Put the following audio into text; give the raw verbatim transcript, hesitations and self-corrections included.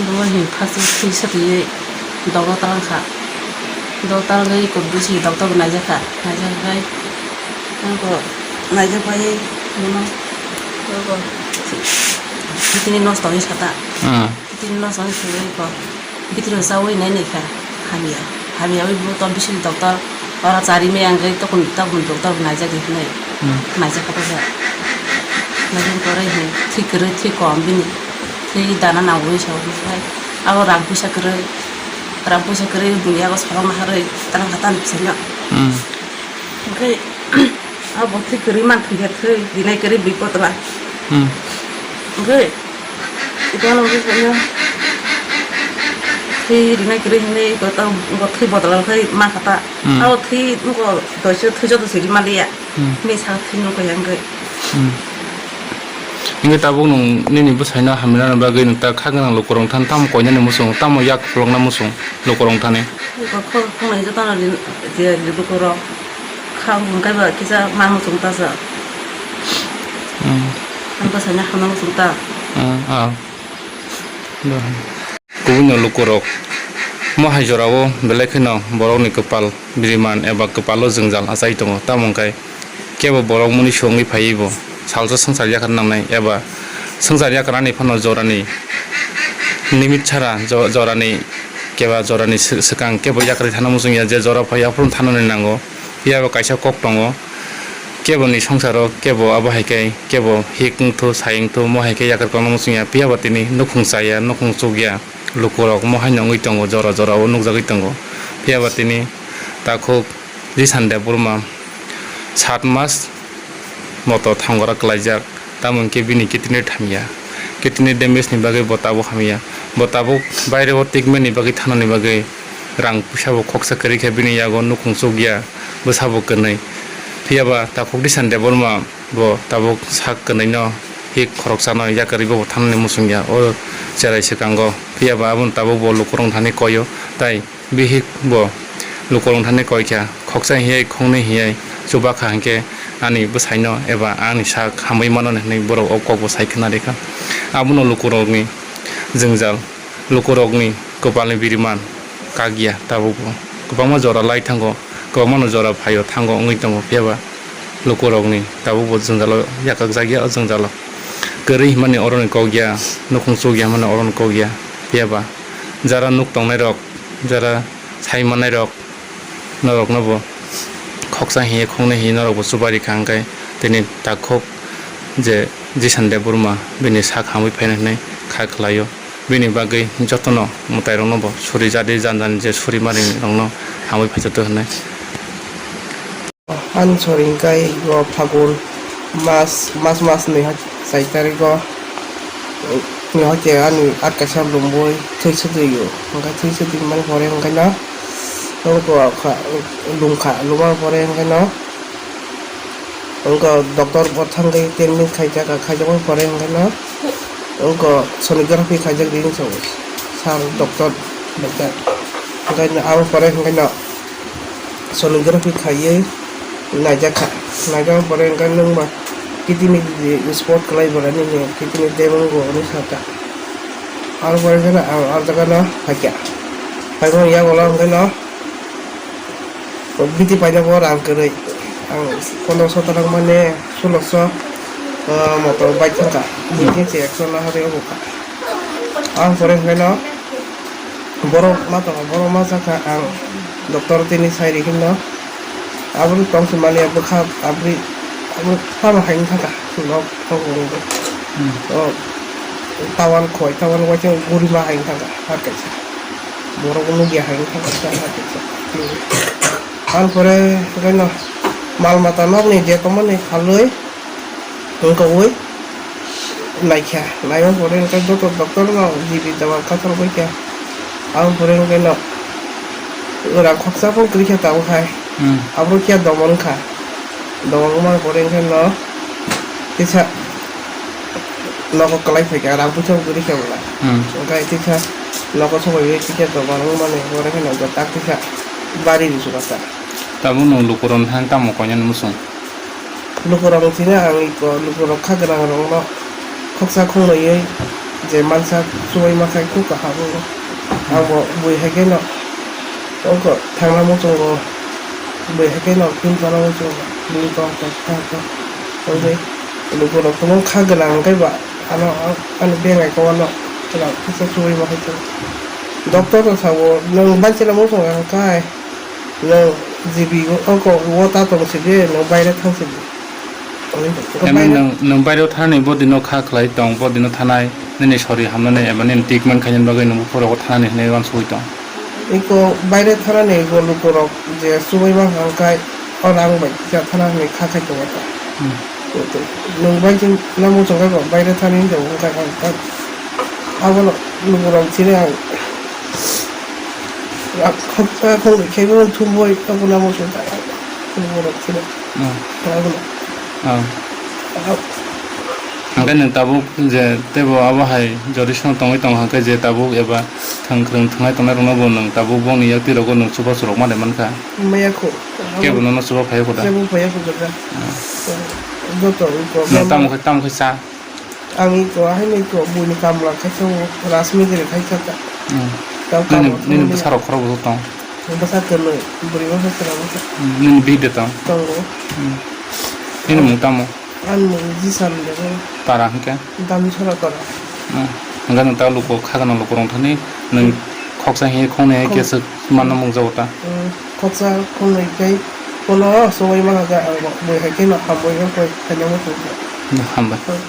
Bo hin first thwi satwi doctor talangkha. Doctor talangwi kok bisi doctor bo naijakha. Naijakha khai, ang ko naijak pai bono, ko tini nosto wngwi sata. Hmm. Tini nosto wngwi sata ko. Bitiro chawi nai nai kha, hamya. Hamya wi bo to bisi doctor, ora chari me ang gai tokon, tokon doctor bo naijak hinwi. Hmm. Naijak kha ta. Naijak pore hin thwi kwrwi, thwi kom bini. Thwi dana nangwi sa khai. Abo rang puisa kwrwi. Rang puisa kwrwi bini abo sabang naharwi tanang kha tan bisanya. Hmm. Hingke abo thwi kwrwi man thwi khe thwi, rinai kwrwi bui potla. Hmm. Hingke ito ano hingke kanya thwi rinai kwrwi hinwi ito ta bo thwi bodol khai ma kha ta. Hmm. Abo thwi wngko doiso thwi joto se rima liya. Hmm. Mesa thwi no kaya hingke. Hmm. Hingke tabuk nwng nini bwsaino hamya nani bagwi nwng ta kha gwnang lukurok thani tamo koinani muchung, tamo yak pholokna muchung lukurok thani. Iko khok khongnai jotono rin, je lukurok kha hwn kaiba kisa ma muchung ta sa. Hmm. Ang bwsaino hamya muchung ta. Hmm, ah. Kubui no lukurok mohai jorao belai kheno borokni kwpal biriman eba kwpalo jwngjal achai tongo, tamo hwn khe kebo borok muni songwi phaiwi bo salsa swngchar yakar nangnai eba swngchar yakarnani phano jorani nimit sara jo-, jorani keba jorani sw-, swkang kebo yakarwi thana muchung ya, je jora phai aphuru thanani nango. Phiya bo kaisa kok tongo, keboni songsaro kebo abo hai khe kebo hik wngthu, sai wngthu, mo hai khe yakar kokno muchung ya. Phiya bo tini nukhung chaya, nukhung chukya. Lukurok mo haino wngwi tongo, jora jora o nukjagwi tongo. Phiya ba tini takhuk Jisan Debbarma sat mas moto thangora kwlaijak, tamo hwnkhe bini kidney thamya. Kidney damage ni bagwi bo tabuk hamya. Bo tabuk baire o treatment ni bagwi thanani bagwi rang puisa bo khoksa kwrwi khe bini yago nukhung chukya, bwsa bo kwnwi. Phiya ba takhuk Jisan Debbarma bo tabuk sak kwnwino hik khoroksano yakarwi bo thanani muchungya o cherai swkango. Phiya ba aboni tabuk bo lukurok thani koio, tai bihik bo lukurok thani koikha, khoksa hiyai khoknwi hiyai chubakha hinkhe ani bwsaino eba ani sak hamwi mano hinwi borok o kokbo sai khna rikha. Abono lukurokni jwngjal, lukurokni kwpalni biriman kakya tabukbo. Kwbangma jora lai thango, kwbangmano jora phaio thango wngwi tongo, phiya ba lukurokni tabukbo jwngjalo yakakjakya o jwngjalo. Kwrwi hwnmani oroni kok ya, nukhung chukya hwnmani oroni kok ya, phiya ba jara nuk tongnairok, jara sai mannairok, norokno bo khoksa hiye khoknwi hiye norok bo chubai rikha, hwnkhe tini takhuk je Jisan Debbarma bini sak hamwi phaina hinwi kha khlaio. Bini bagwi jotono mwtairokno bo suri jadi jani jani je suri mari rokno hamwi phaijato hinwi. Ani sori hwnkhe o Phagun mas, mas, mas ni hai chai tariko, ni hai khe ani art kaisa lumbui thwi sudui o, hwnkhe thwi sudui mani pore hwnkhe no, wngkha lungkha, lungmani pore hwnkhe no, wngkha doctor bo thangwi treatment khaijak, khaijak mani pore hwnkhe no, wngkha sonography khaijak di hinwi sao sir doctor bai khe, hwnkhe no abo pore hwnkhe no. Sonography khaiwi naijakha. Naijak pore hwnkhe nwngma kidney spot kwlai bo nini kidney dam wngo hwnwi sakha. Aro pore hwnkhe ang o jagano phaikha. Phaimani yagulo hwnkhe no biti paina bo rang kwrwi. Ang pondroso talangmani sulokso, ah, motor bike thangkha. Bini se ekso lahari obo kha. Ang pore hwnkhe no Borok ma tongo, borok ma sakha ang doctor tini sai rikhe no. Aboni tong se mani bwkha abri, abri tamo hai wngkha ka nok tong wngkha. Hmm. O tawan khoi, tawan waisa guri ma hai wngkha ka, ha kaisa. Borok nugya hai wngkha ka, ha kaisa. Ang pore hwnkhe no mal mata nokni je tongmani phalwi, wngkha oi naikha, naima pore hwnkhe joto doctor no G B dawai kathal baikha. Aboni pore hwnkhe no rang khoksa phano kwrwikha tabuk hai. Hmm. Aboro khe domo wngkha, domo wngmani pore hwnkhe no kisa nogo kwlai phaikha, rang puisa bo kwrwikha bwla. Hmm. Hwnkhe kisa nogo sobai bai kisa domo wngmani pore hwnkhe no tak kisa bari rw sukarkha. Tabuk nwng lukurokni thani tamo koinani muchung? Lukurokni thani ang iko lukurok kha gwnangrokno khoksa khoknwiwi je mansa chubaima khai kuk kaham wngo. Ang bo bui hai khe no oko thangna muchungo, bui hai khe no film tongna muchungo, film tong tong tong tong. Wngwi lukurok kwbang kha gwnang hwnkhe ba ano ang ani bengai kok ano kwlak kisa chubaima hai khe. Doctor rok sabo nwng bai chwla muchungo hwnkhe nwng G B o oko o ta tong sidi nwng baire thang sidi. Emo nwng, nwng baireo thanani bodino kha khlai tong, bodino thanai, nini sori hamnani eba nini treatment khainani bagwi nwng buphuru rogo thanani hinwi uansugwi tong. Iko baire thanani iko lukurok je chubaima hwnkhai o rang bai kisa thana hinwi kha khai tongo ta. Hmm. Nwng bai chwng namo chwngkha kok baire thani hinwi tongo wngkha ang ta. Abono lukurok chini ang khoksa khoknwi khe bo thumbai abono namo chwngkha lukurok chini. Hmm. Abono. Ah. Hwnkhe nwng tabuk je teibo abo hai jodi sano tongwi tongo hwnkhe je tabuk eba thwng kwrwng thwngnai tongnai rokno bo nwng tabuk bongni yak twi rogo nwng chubachu rok ma de mankha. Maya kho. Kebo nono chuba phaiya kho da? Kebo phaiya kho da. Ah. Joto iko. Nwng tamo khe, tamo khe cha? Ang iko, haino iko, buini kamla khe tongo, rajmistri khai kha ta. Hmm. Tamo nini, kamla nini thangwi bwsarok khorok bwswk tong? Bwsa kwnwi, bwrwi bwsa kwrwi bwsa. Hmm, nini bihik de tong? Tongo. Hmm. Nini mung tamo? Ani mung Jisan de. Para hwnkhe? Damisora para. Hmm. Hwnkhe nwng ta luku khagana lukurok thani nwng khoksa hinkhe khoknwi hinkhe Khok- swk manna mung jago ta? Hmm. Khoksa khoknwi tei bono sogwi manajak ang bo, bui hai kheno hambai wngkha khaina muchungkha. Hambai. Hmm.